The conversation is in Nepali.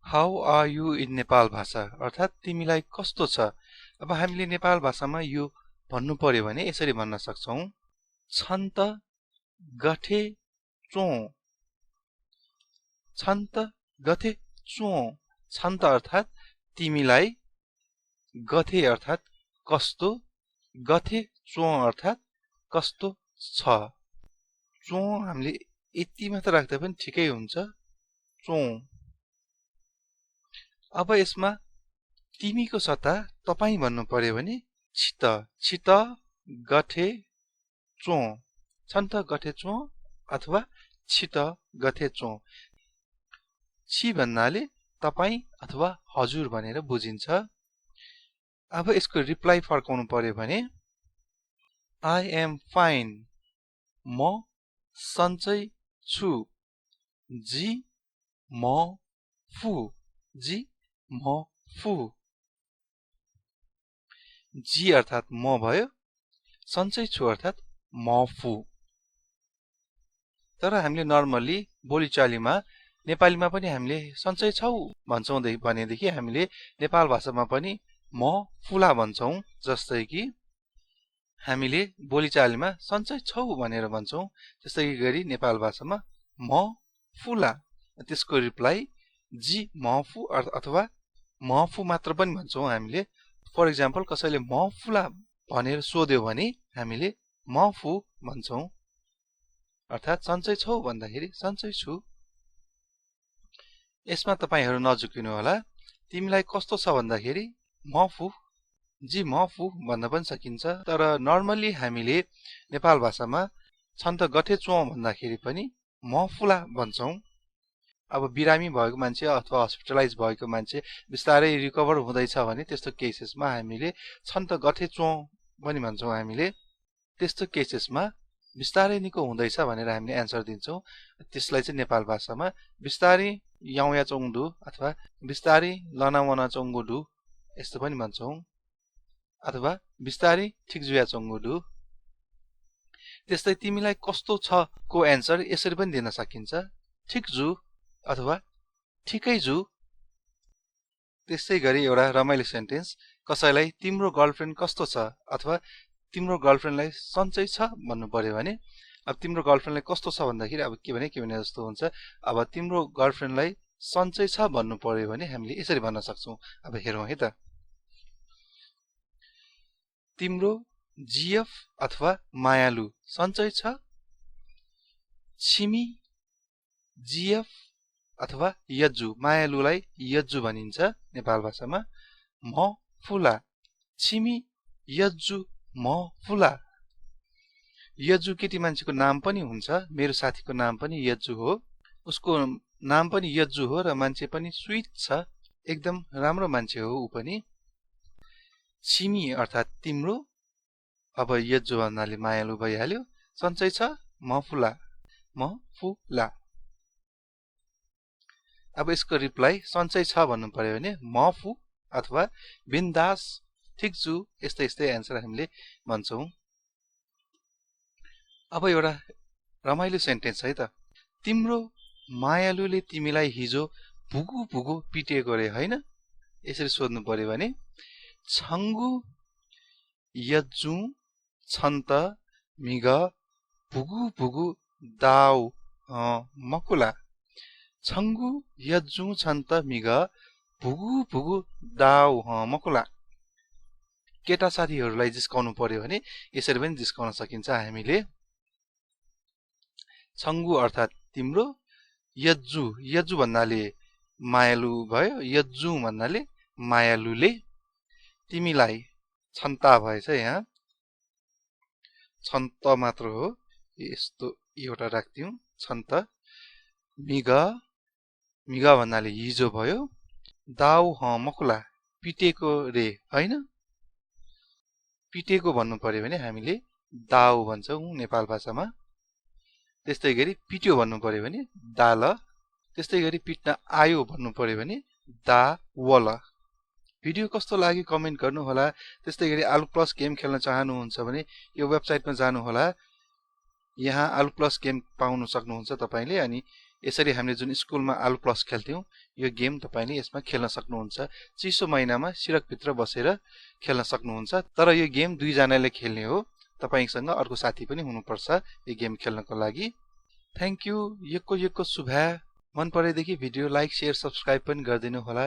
How are you in Nepal भाषा अर्थात तिमीलाई कस्तो छ। अब हामीले नेपाल भाषामा यो भन्नु पर्यो भने यसरी भन्न सक्छौं छन् त गठे चों छन् त गठे चों छन् त अर्थात तिमीलाई गठे अर्थात कस्तो गठे चों अर्थात कस्तो छ। चों हामीले यति मात्र राख्दा पनि ठिकै हुन्छ चों। अब यसमा तिमीको सट्टा तपाई भन्नु पर्यो भने छित छित गठे चों छन् त गठे चों अथवा छित गठे चों। छि भन्नाले तपाई अथवा हजुर भनेर बुझिन्छ। अब यसको रिप्लाई फर्काउनु पर्यो भने I am fine म सन्चै छु जी म फु जी म फु। जी अर्थात म भयो सन्चै छु अर्थात म फु। तर हामीले नर्मली बोलीचालीमा नेपालीमा पनि हामीले सन्चै छौ भन्छौं भनेदेखि हामीले नेपाल भाषामा पनि म फुला भन्छौं। जस्तै कि हामीले बोलीचालीमा सन्चै छौ भनेर भन्छौं त्यस्तै गरी नेपाल भाषामा म फुला त्यसको रिप्लाई जी म फु अथवा म फु मात्र पनि भन्छौं हामीले। फर एक्जाम्पल कसैले म फुला भनेर सोध्यो भने हामीले म फु भन्छौं अर्थात सन्चै छौ भन्दाखेरि सन्चै छु। यसमा तपाईहरु नझुकिनु होला तिमीलाई कस्तो छ भन्दाखेरि म फु जी म फु भन्न पनि सकिन्छ। तर नर्मली हामीले नेपाल भाषामा छन् त गठे चों भन्दाखेरि पनि म फुला भन्छौं। अब बिरामी भएको मान्छे अथवा हस्पिटलाइज भएको मान्छे बिस्तारै रिकभर हुँदैछ भने त्यस्तो केसेसमा हामीले छन् त गठे चों पनि भन्छौं। हामीले त्यस्तो केसेसमा बिस्तारै निको हुँदैछ भनेर हामीले एन्सर दिन्छौं। त्यसलाई चाहिँ नेपाल भाषामा बिस्तारै याउया चोङडु अथवा बिस्तारै लनावना चोङगुडु यस्तो पनि भन्छौं अथवा बिस्तारै ठिकजुया चोङगुडु। त्यस्तै तिमीलाई कस्तो छ को एन्सर यसरी पनि दिन सकिन्छ ठिक जु अथवा ठिकै जु। त्यसै गरी एउटा रमाइलो सेन्टेन्स कसैलाई तिम्रो गर्लफ्रेन्ड कस्तो छ अथवा तिम्रो गर्लफ्रेन्डलाई सन्चै छ भन्नु पर्यो भने अब तिम्रो गर्लफ्रेन्डलाई कस्तो छ भन्दाखेरि अब के भने जस्तो हुन्छ। अब तिम्रो गर्लफ्रेन्डलाई सन्चै छ भन्नु पर्यो भने हामीले यसरी भन्न सक्छौं। अब हेरौं है त तिम्रो जिएफ अथवा मायालु सन्चै छ। छिमी जिएफ अथवा यज्जु मायालुलाई यज्जु भनिन्छ नेपाल भाषामा। म फुला छिमी यज्जु म फुला। यज्जु केटी मान्छेको नाम पनि हुन्छ। मेरो साथीको नाम पनि यज्जु हो। उसको नाम पनि यज्जु हो र मान्छे पनि स्वीट छ एकदम राम्रो मान्छे हो उ पनि। छिमी अर्थात तिम्रो अब यज्जु भन्नाले मायालु भइहाल्यो। सन्चै छ म फुला म फुला। अब यसको रिप्लाई सन्चै छ भन्नु पर्यो भने म फु अथवा बिन्दास ठिक छु यस्तै एन्सर हामीले भन्छौं। अब एउटा रमाइलो सेन्टेन्स है त तिम्रो मायालुले तिमीलाई हिजो भुगु भुगु पिटेको रे हैन। यसरी सोध्नु पर्यो भने छंगु यज्जु छन् त मिग भुगु भुगु दाउ मकुला। छंगु यज्जु छन् त मिग भुगु भुगु दाउ मकुला। केटा साथीहरूलाई जिस्काउनु पर्यो भने यसरी पनि जिस्काउन सकिन्छ हामीले। छंगु अर्थात तिम्रो यज्जु यज्जु भन्नाले मायालु भयो यज्जु भन्नाले मायालुले। तिमीलाई छन्ता भएछ यहाँ छन्त मात्र हो यस्तो एउटा राख्दियौ छन्त। मिग मिग भन्नाले हिजो भयो। दाउ मकुला पिटेको रे हैन। पिटेको भन्नु पर्यो भने हामीले दाउ भन्छौं नेपाल भाषामा। त्यस्तै गरी पिट्यो भन्नु पर्यो भने दाल। त्यस्तै गरी पिट्न आयो भन्नु पर्यो भने दा वल। भिडियो कस्तो लाग्यो कमेन्ट गर्नु होला। त्यस्तै गरी आलु प्लस गेम खेल्न चाहनुहुन्छ भने यो वेबसाइटमा जानु होला। यहाँ आलु प्लस गेम पाउन सक्नुहुन्छ तपाईले। अनि यसरी हामीले जुन स्कुलमा आलु प्लस खेल्थ्यौं यो गेम तपाईले यसमा खेल्न सक्नुहुन्छ चिसो महिनामा सिरकभित्र बसेर खेल्न सक्नुहुन्छ तर यो गेम दुई जनाले खेल्ने हो तपाईसँग अर्को साथी पनि हुनुपर्छ यो गेम खेल्नको लागि थ्यांक यू यको शुभा मन परेदेखि भिडियो लाइक शेयर सब्स्क्राइब पनि गरिदिनु होला